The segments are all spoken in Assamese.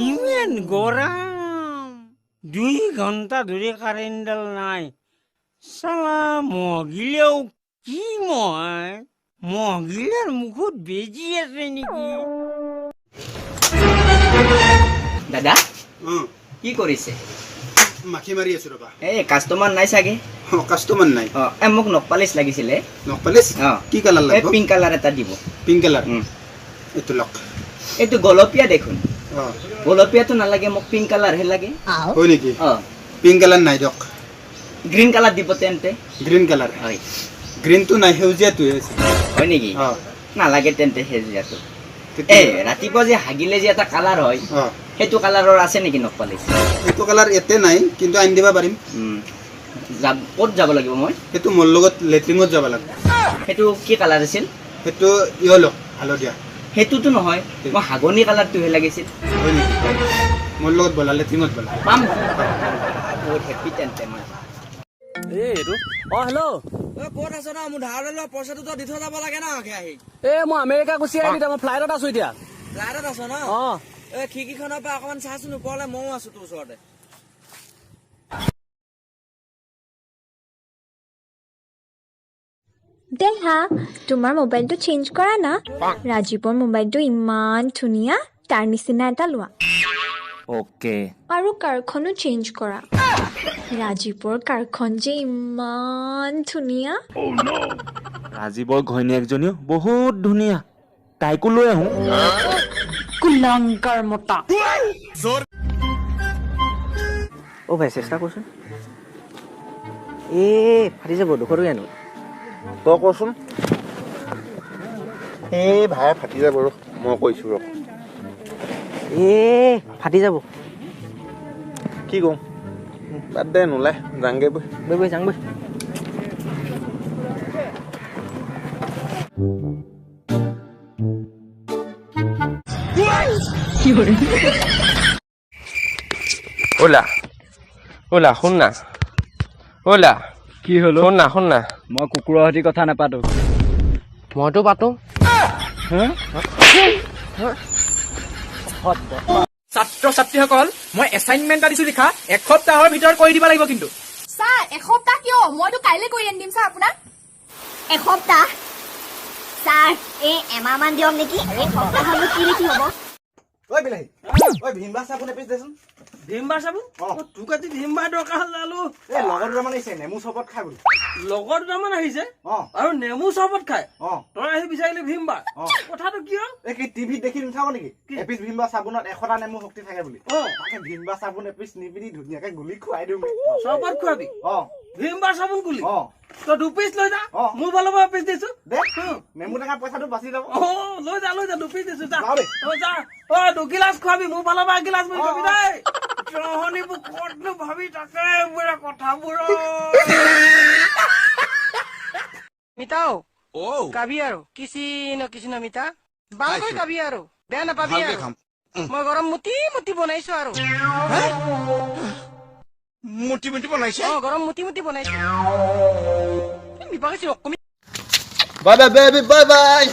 ইমান গৰম, 2 ঘণ্টা ধৰি কাৰেণ্টডাল নাই। চালা মহগিলেও কি মহ, মহগিলাৰ মুখত বেজি আছে নেকি? দাদা, কি কৰিছে? মাখি মাৰি আছো ৰবা। এই কাষ্টমাৰ নাই চাগে? অ, কাষ্টমাৰ নাই। অ, এই মোক নখ পালিচ লাগিছিলে। নখ পালিচ? অ। কি কালাৰ এই লাগিব? পিংক কালাৰ এটা দিব। Pink colour? উম। এইটো লওক। এইটো গোলপীয়া দেখোন। অ। গোলপীয়াটো নালাগে মোক, পিংক কালাৰহে লাগে। হয় নেকি? অ। পিংক কালাৰ নাই দিয়ক। গ্ৰীণ কালাৰ দিব তেন্তে। Green colour? হয়। গ্ৰীণটো নাই, সেউজীয়াটোহে আছে। হয় নেকি? অ। নালাগে তেন্তে সেউজীয়াটো। তেতিয়া এই ৰাতিপুৱা যে হাগিলে যে এটা কালাৰ হয়, সেইটো কালাৰৰ আছে নেকি নখ পালিচ? সেইটো কালাৰ ইয়াতে নাই, কিন্তু আনি দিব পাৰিম। ক'ত যাব লাগিব মই? সেইটো মোৰ লগত লেট্ৰিনত যাব লাগিব। সেইটো কি কালাৰ আছিল? সেইটো ইয়লো, হালধীয়া। সেইটোতো নহয়, মই হাগনি কালাৰটোহে লাগিছিল। হয় নেকি? মোৰ লগত ব'লা, লেট্ৰিনত ব'লা। পাম, বহুত হেপী তেন্তে মই। এই এইটো, অ হেল্ল'। ক'ত আছ ন? মোৰ ধাৰলৈ লোৱা পইচাটো তই দি থৈ যাব লাগে ন আহি। এ মই আমেৰিকা গুচি আহিলো এতিয়া, মই ফ্লাইটত আছো এতিয়া। ফ্লাইটত আছ ন? অ। এই খিৰিকীখনৰ পৰা অকণমান চাচোন ওপৰলে, ময়ো আছো তোৰ ওচৰতে। দেহা, তোমাৰ মোবাইলটো চেঞ্জ কৰা না। ৰাজীৱৰ মোবাইলটো ইমান ধুনীয়া, তাৰ নিচিনা এটা লোৱা। অ'কে। আৰু কাৰখনো চেঞ্জ কৰা। ৰাজীৱৰ কাৰখন যে ইমান ধুনীয়া। ৰাজীৱৰ ঘৈণীয়েকজনীও বহুত ধুনীয়া, তাইকো লৈ আহোঁ। কুলংকাৰ মতা। অ' ভাই, চেষ্টা কৰচোন। এ ফাটি যাব, 200 টকীয়া নোট। তই কচোন। এই ভাই, ফাটি যাব ৰ, মই কৈছো ৰ। এ ফাটি যাব। কি কওঁ, বাদ দে, নোলাই, যাংগে বৈ। বৈ বৈ, যাং বৈ। ওলা ওলা, শুন না, ওলা। কি হ'ল? শুন না, শুন না। মই কুকুৰৰ সৈতে কথা নাপাতো। মইতো পাতো। ছাত্ৰ ছাত্ৰীসকল, মই এছাইনমেণ্ট এটা দিছো লিখা, এসপ্তাহৰ ভিতৰত কৰি দিব লাগিব কিন্তু। ছাৰ, এসপ্তাহ কিয়? মইতো কাইলৈ কৰি আনি দিম ছাৰ আপোনাক। এসপ্তাহ? ছাৰ, এই এমাহমান দিয়ক নেকি? এসপ্তাহনো কি লিখি হ'ব? ঐ বিলাহী, ঐ, ভীমবা চাবোন এপিচ দেচোন। ভীমবাৰ চাবোন? অ। তোক আজি ভীমবাৰ দৰকাৰ হ'ল আলু? এই লগৰ দুটামান আহিছে, নেমু চৰবত খাই বুলি। লগৰ দুটামান আহিছে? অ। আৰু নেমু চৰবত খাই? অ। তই আহি বিচাৰিলি ভীমবাৰ? অ। কথাটো কিয়? এই কি টিভিত দেখি নাথাক নেকি, এপিচ ভীমবা চাবোনত 100টা নেমু শক্তি থাকে বুলি? অ। তাকে ভীমবা চাবোন এপিচ নি পিনি ধুনীয়াকে গুলি খুৱাই দিওঁ। চৰবত খুৱাবি? অ। ভীমবাৰ চাবোন গুলি? অ। তই দুপিচ লৈ যা। অ। মোৰ ফালৰ পৰা এপিচ দিছো। দে, নেমু টেঙা পইচাটো বাচি যাব। অ, লৈ যা, লৈ যা, দুপিচ দিছো, যা। যাওঁ দেই। অ, যা। অ, দুগিলাচ খুৱাবি, মোৰ ফালৰ পৰা এগিলাচ বুলি অ, কবি। অ। দেই, জহনিবোৰ ক'তনো ভাবি থাকে এইবোৰে কথাবোৰ। মিতাও কাবি আৰু কিচিন কিচিন মিতা, ভালকৈ খাবি আৰু, বেয়া নাপাবি। আৰু মই গৰম মুতি মুতি বনাইছো আৰু। মুটি মুটি বনাইছে? অ, গৰম মুতি মুতি বনাইছো। বিপাক অকমি। Bye bye baby, bye bye.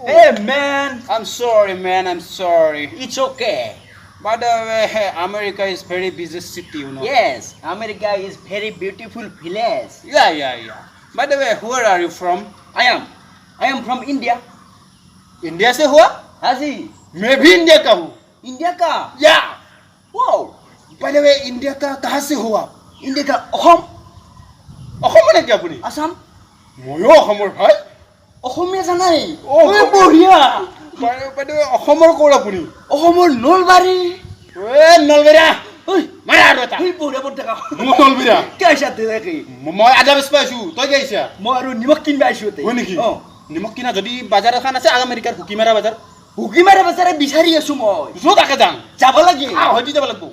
Hey man, I'm sorry man, I'm sorry. It's okay. By the way, America is very busy city, you know. Yes, America is very beautiful village. Yeah. By the way, where are you from? I am from India. India से हुआ? हाँ जी। मैं भी इंडिया का हूँ। इंडिया का? Yeah. Wow. By the way, India का कहाँ से हुआ? इंडिया का অসম। অসমৰ নেকি আপুনি? আসাম। ময়ো অসমৰ ভাই। অসমীয়া জানাই? অ। ঐ, বঢ়িয়া। By the way, অসমৰ ক'ৰ আপুনি? অসমৰ নলবাৰী। এ নলবেৰীয়া। ঐ। মাৰা আৰু এটা। ঐ, বঢ়িয়া বঢ়িয়া। মই নলবেৰীয়া। কি আহিছা তেনেকে? মই আদা বেচবা আহিছো, তই কি আহিছা? মই আৰু নিমখ কিনিব আহিছো ইয়াতে। হয় নেকি? অ। নিমখ কিনা যদি বাজাৰ এখন আছে, আমেৰিকাৰ হুকিমাৰা বাজাৰ। হুকিমাৰা বাজাৰে বিচাৰি আছো মই। য'ত তাকে যাম। যাব লাগে। আহ, হয়তো যাব লাগিব।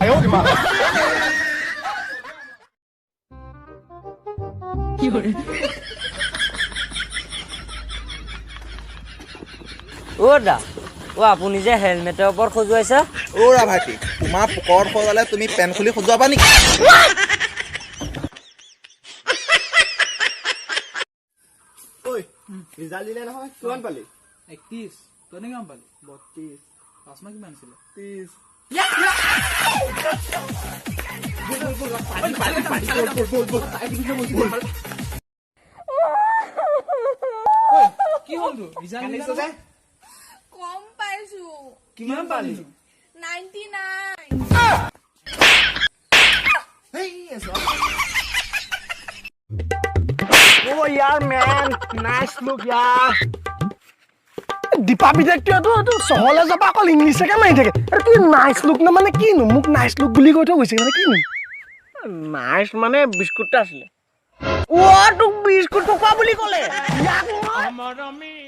অ' দা, অ', আপুনি যে হেলমেটৰ ওপৰত খজুৱাইছে? অ' ভাইটি, তোমাৰ পকৰত সজালে তুমি পেন খুলি সজোৱাবা নেকি? ঐ, ৰিজাল্ট দিলে নহয়, কিমান পালি? 31। তই কিমান পালি? 32। পাঁচ মাৰ্ক কিমান আছিলে? 30। কি হ'ল তোৰ? ৰিজাল্ট যে কম পাইছো। কিমান পালি? 99। অ' ইয়াৰ মেন, নাইচ লুক ইয়াৰ। দীপা বিদেশটো এইটো চহৰলৈ যাব, অকল ইংলিছকে মাৰি থাকে। আৰু কি নাইচ লুক নে মানে কিনো? মোক নাইচ লুক বুলি কৈ থৈ গৈছে, মানে কিনো? নাইচ মানে বিস্কুট এটা আছিলে। অ' তোক বিস্কুট পকোৱা বুলি ক'লে ইয়াক মই।